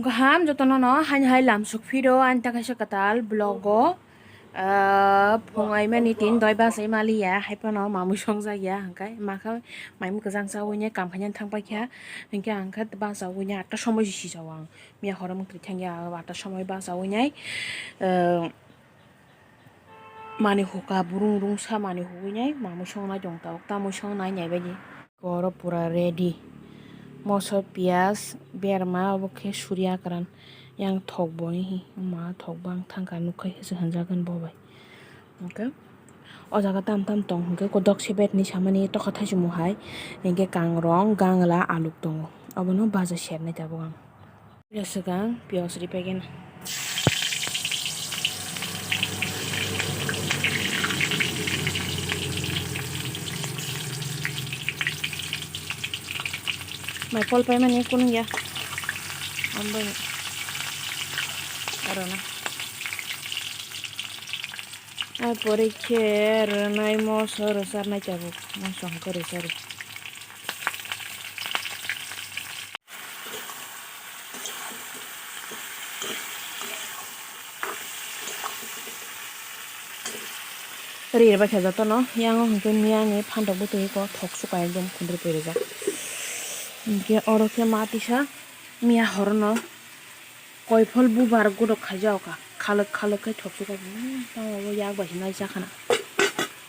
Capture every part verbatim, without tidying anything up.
Kaham jotono no, haini hai lamsok phiro ani ta kaisa kwtal vlog o. Ah, phung aimani tin doi bachai maliya, hai phano mamui songjakya, hwnkhe makha maimui kwchang chawi nai kam khaina thang paikha, hwnkhe ang khe bachawi nai atta somoi si chao ang, miya horo mwktwi thangya atta somoi bachawi nai, ah, mani huka burung rungsa mani hugui nai mamui songnai tong tabuk tamui songnai nai bagwi. Oro pura ready. Moso, piyaj, berma, obo khe suriya kwran. Yang thok bo hihi, ma thok bo ang thangka nukha khe se hwnjagani bo bai. Hwnkhe o jaga tam tam tong hwnkhe kodok se betni samani tokha thaichukmo hai. Hinkhe kangrong, gangla, aluk tongo. Obono baja sernai tabuk ang. Swkang piyaj ri paikhe na. Mai pol paimani kunung ya. Ambai. Arona. Ai pore khe rwnai moso rwcharnai tabuk. Moso hwnkhe rwcharo. Ri rwbaikha jotono, yango hwnkhe miyani phantok bwtwi kok thok suka ekdom khundri pui rijak. Hinkhe oro khe ma tisa miya horono koiphol bubar godok khaijak kha, khalwk khalwk khe thok suka, tamo bo yak bai se nai chakhana,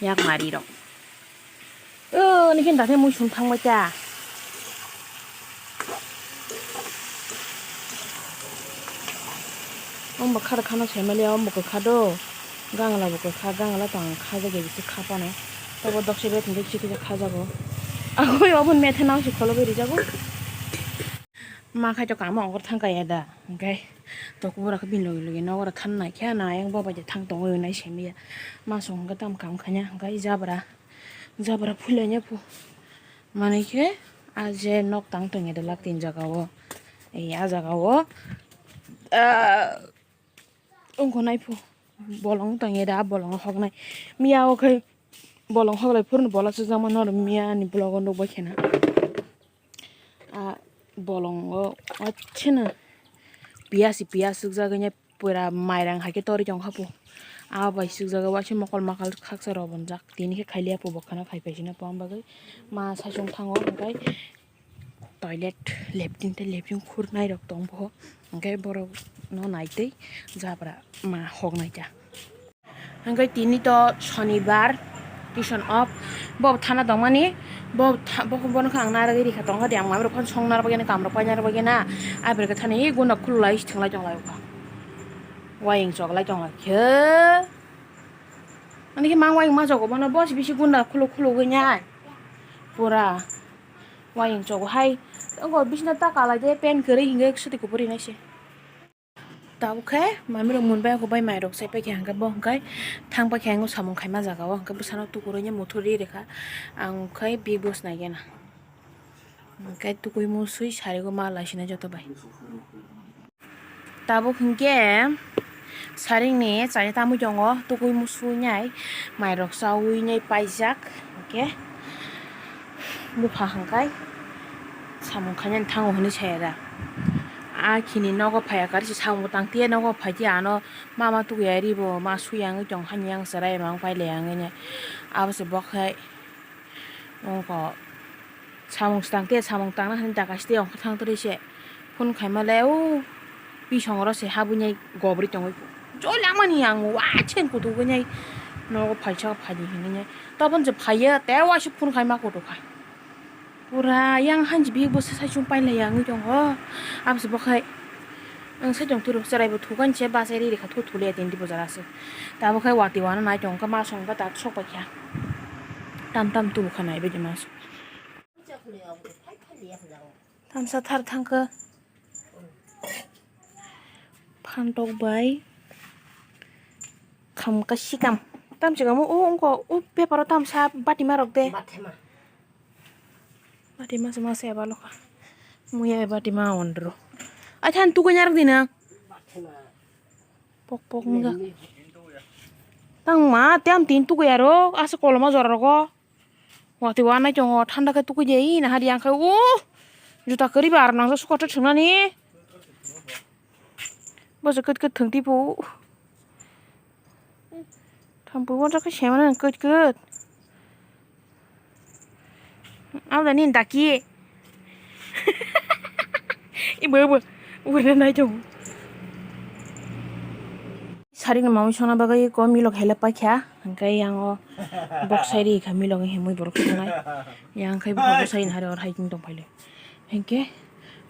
yak mari rok. O, nini khe dakhai mui sung thangbai ta. Omo kha rok khano saimaliya, omo kwkha do. Gangla bo kwkha, gangla to ang kha jagwi bisi kha pano. Tobo dokse bething khe kisa kisa kha jago. Agoi obo methe nang se kholo bai rijago. Ma khai to kamo ongkor thang kaya da. Hwnkhe to kubura khe bini logi logi nogo rok than nai khe na ayang bo bai de thang tongo nai saimaliya. Ma song hwnkhe tam kam khaina hwnkhe jabra. Jabra phulaina pho. Manwi khe a je nok tang tongya da lak tin jaga o. Ei a jaga o. Ah, wngkha nai pho. Bolong tongya da, bolong hoknai. Miya o khai bolong hoklai phuru bola sujak mano miya ni vlog o nukbai khena. A bolongo acheno piyas piyas sukjagwi pura mairang hai khe torwi tongkha po. Abo bai sukjagwi waisa mokol makal khaksa rw bonjak tini khe khailiya po bo kheno khai paisina po ang bagwi ma saichung thango hwnkhe toilet latrine tei latrine khurnai rok tong pho hwnkhe borok no naitwi jabra ma hoknai ta. Hwnkhe tini to sonibar, tuition off. Bo thana tongmani, bo tha-, bo, bono khe ang narwgwi rikha tongkha de, ang mabro phano song narwgwi na, kamrok pai narwgwi na. Aibere khe thani gunda khululai thwnglai tonglai kha. Wayeng choklai tonglai khe. Ani khe mang wayeng ma chogo bono, bo se bisi gunda khuluk khuluk wngnai. Pura wayeng chogo hai. Tongo bisina ta kalai de, pen kwrwi hwnkhe swtwi kuphur rinai se. Tabuk khe mami rok mun bai, ako bai mai rok sai pai khe hwnkhe bo hwnkhe thang pai khe ang samung khaima jaga o hwnkhe bwsano tukurui muthuri rikha, ang khe big boss nai gena hwnkhe tukui musui sari o ma lai sinai joto bai. Tabuk hwnkhe saring ni chari tamui tongo, tukui musui nai mai rok chaui nai paijak hwnkhe bupha hwnkhe samung khainani thango hwnwi saya da. A khini nogo phaiya kari se samung tang tiya nogo phai tiya ano mama tukuya ri bo ma suya wngwi tong hani yang chwrai ma wng pai le yang wngwi abo se bo khe wngkha samung se tang tiya samung tangna hwnwi da kaisa tei ongkha thang twi se phone khaima le o bisong oro se habwi nai gobri tongwi joi langmani yang wa chen kutuk wngnai nogo phaisa phai di hinwi nai tobon se phaiya tei waisa phone khaima kutuk kha. Pura yang hanji bihik bo sasai chum pailai ya wngwi tongo. Aboni se bo khai ang sai tong tiro cherai bo thukani se bachai ri rikha thu thuli ya tini bojar aswk. Tabuk khai watwi wana nai tong kha ma song kha dak sok pai kha. Tam tam tubu kha nai bidi ma song. Tamsa thar thang kha. Phantok bai khamka sikam. Tam sikam o wngkha o paper o tamsa batima rok de. Batima. Batima se masa eba lokha. Muya eba tima ondro. Ai than tukui nyarak dina. Batima. Pok pok wngkha. Tang ma tam tin tukui aro asa koloma jora rogo. Watwi wanai tongo, thanda khe tukui di, ina hari yang khe, uh, juta kwrwi ba aro nang suka thwk thwknani. Bosa kwt kwt thwng tipo. Thampui water khe semana kwt kwt. Aboni daki. Ibo, ibo. Uri nai tongo. Sari ni mamui sona bagwi ko milok helep paikha. Hwnkhe yang o boksai ri kha milok himui borok thungnai. Yang khai boksai ni hari or hai tong paile. Hwnkhe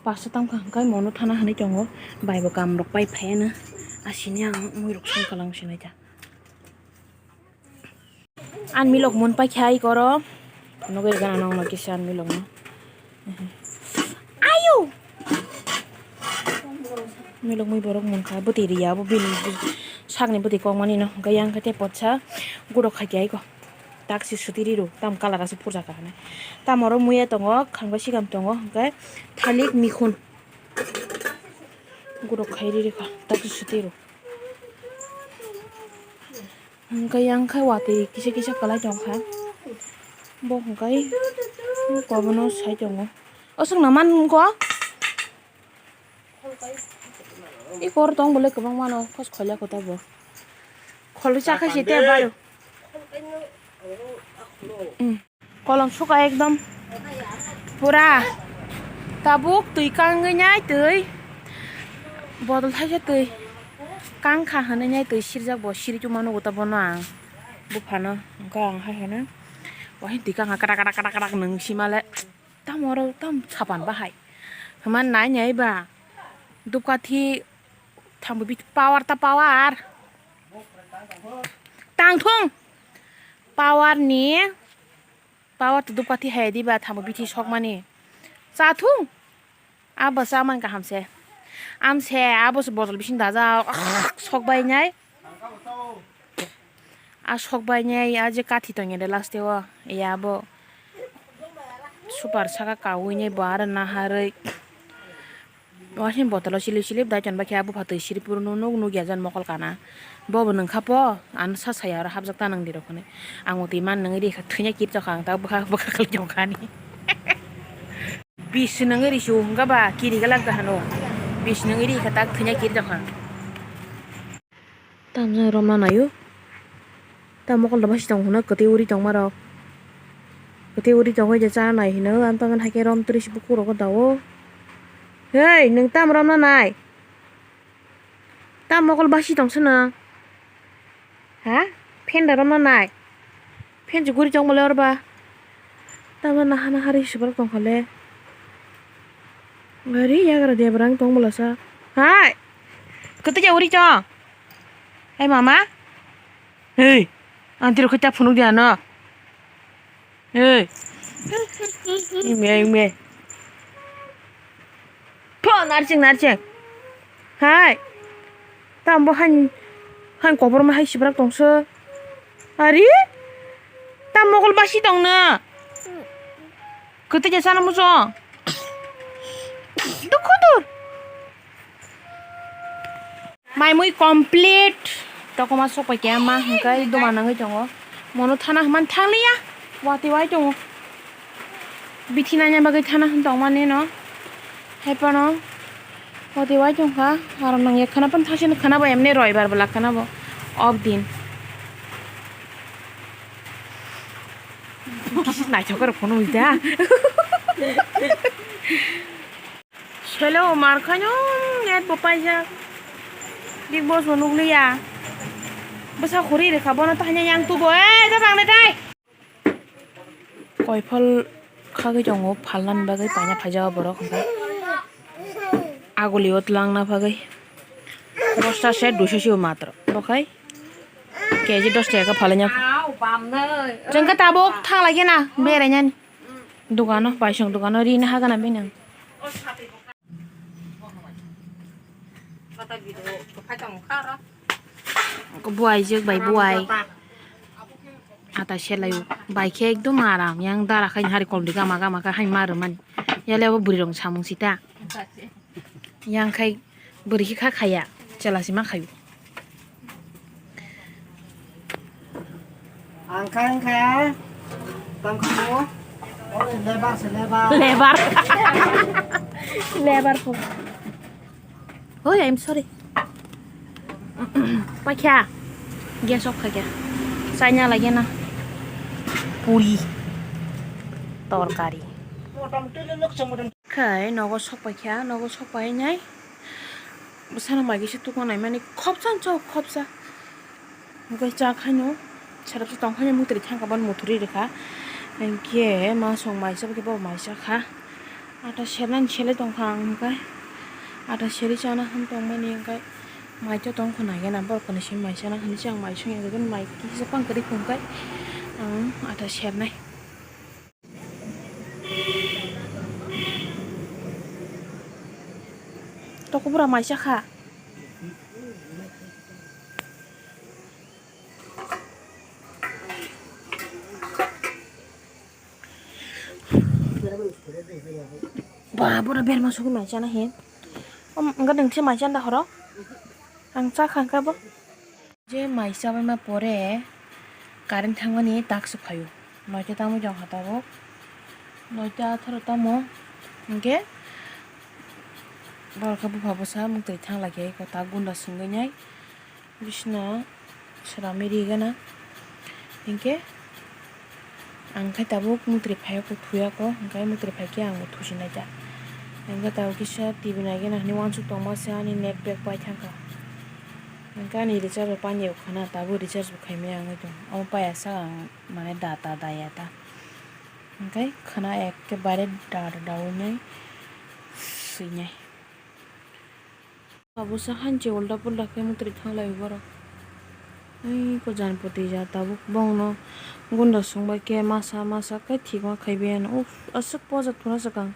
pasta tamkha hwnkhe mono thana hinwi tongo. Bai bo kam rok pai phaiya na. Asini ang mui rok songkha lang sinai ta. Ang milok mun paikha ai koro. Nugui gana nong no kisa ang milok no. Ayo! Milok mui borok munkha, bwtwi riya, abo bini sakni bwtwi kokmani no hwnkhe yang khe tei potsa gudok khaikhe aiko. Taksi swtwi riro, tam colour aswk phurjakha hinwi. Tamo oro muiya tongo, khangbai sikam tongo, hwnkhe thalik mikhun. Gudok khai ririkha, taksi swtwi rw. Hwnkhe yang khe watwi kisa kisa kwlai tongkha. Bo hwnkhe kobono sai tongo. Aswk na man wngkha? I kor tong bole kwbang mano, khos kholia kota bo. Khol chakha si te baro. Kolom suka ekdom pura tabuk twi kangwi nai twi botol thaisa twi kangkha hinwi nai twi sirjak bo siri tongma nugo ta bono ang buphano hwnkhe ang hai hino wahai twi kangkha krak krak krak krak nwng simale tamo oro tam sapan bahai hwnma nai nai ba dupkathi thambo biti power ta power tangthung power ni. Power to dupkati hai diba tamo bithi sokmani. Chathung. Abo chaman kaham se. Am se abo se botol bising daja sok bai nai. A sok bai nai a je kathi tong de last o. Ya abo. Super saka kawi nai bo aro naharoi. Waising botolo silip silip daiton bai khe bupha twi siripurno nuk nukya jan mokol kana. Bobo nwngkha po, ano sa saya oro hapjak ta nang dirok hwnwi. Ang utwi man nangwi rikha thwina kiri tokha ang ta bwkha bwkha khwlai tongkha ani. Bis nangwi risu hwnkha ba kiri glak da hano. Bis nangwi rikha tak thwina kiri tokha. Tamjani romna naio. Ta mokol da basi tong hwnwi kwtwi uri tongma rok. Kwtwi uri tongwi je chana nai hino, ang tongmani hai khe rom twrwi se bukhuk rok dao. Hei, nwng tam romna nai? Tam mokol basi tong se nwng? Ha? Phen da romna nai? Phen se guri tong bole oro ba. Tamo naha naha ri sibrok tongkha le. Gari yagra debra wng tong bolasa. Hai! Kwtwi ya uri chong? Hai mama? Hei! Ang tiro khe ta phunuk di ano. Hei! Ime, ime. Pho, narsing, narsing. Hai. Tam bo han, han koborma hai sibrak tongso. Ari? Tam mokol basi tongna. Kwtwi je sana muso. Dukhu dur. Mai mui complete. Tokoma sok pai khe ma hwnkhe duma nangwi tongo. Mono thana hwnmani thangliya. Watwi wai tongo. Bithi naina bagwi thana hwn tongmani no. Hai phano watwi wai tongkha. Aro nangya khwna phano thangsi khwna bo emni roibar bwla khwna bo. Off din. Kisi naithok aro phone ui da. Selo mar khaino net bo paijak. Big Boss bo nukliya. Bwsa khuri rikha bono tanya yang tubo. Eh, ta bang de tai. Koiphal khagwi tongo phalnani bagwi paina phaijak borok hwnkhe. Agulio twlangna bagwi. Bosta se duiso sibo matro. Bokhai. K G dos taka phalanya. Chwngkhe tabuk thang lagi na berainani. Dukano, paisong dukano rini hagana bini. Buai jwk bai buai. Ata selaio. Bai khe ekdom aram. Yang dara khai hari koldi gama gama khai hai maru mani. Yale abo bwrwi rong samung sita. Yang khai bwrwi khe kha khaya, chwla se ma khaio. Ang kha wngkha, tong kha mo, lebar se lebar. Lebar. Lebar po. Oi, I'm sorry. Paikha. Gas off khaikha. Chaina lagena. Puri. Torkari. Khai nogo sok paikha, nogo sok painai. Bwsano mai kisa tukma naimani khopsa chao khopsa. Hwnkhe cha khaino, serapsa tong khaino mwtwrwi thangkha bono muthurwi rwkha. Hwnkhe masong maisa khe bo maisa kha. Ata sernani selai tongkha ang hwnkhe. Ata serwi chana hwn tongmani hwnkhe maitwi tongkha naigena borokni simi maisana hwnwi se ang maisong ya khe mai kisa pang kwrwi hwnkhe ang ata sernai. Tokobura maisa kha. Ba, bura berma sugwi maisa na he. Om, wngkha nwng se maisa da horo. Ang cha kha hwnkhe bo. Je mai chabaima pore current thangmani takswk phaio. Noita tamo jong ha tabuk. Noita atharo tamo. Hinkhe borok khe bupha bwsa mwtwi thang lai khe eko ta gunda swngwi nai. Bisino swnamwi ri gana. Hinkhe Ang khe tabuk mwtwrwi phaiya kho, thuya kho, hwnkhe mwtwrwi phai khe ang bo thusinai ta. Hwnkhe tabuk kisa T V nai gana hinwi uansuk tongma se ani net pack pai thangkha. Hwnkhe ani recharge bo painai bo khwna, tabuk recharge bo khaimaya wngwi tong. Omo paiya saka ang mane data daya ta. Hwnkhe khwna ekkebare data daui nai swinai. Abo sa hanchi ulda pulda khe mwtwrwi thanglai borok. Ei ko janpoti ja tabuk bongno gunda sungbai khe masa masa khe thikma khaibai ano. Uff, aswk poja thuna swkang.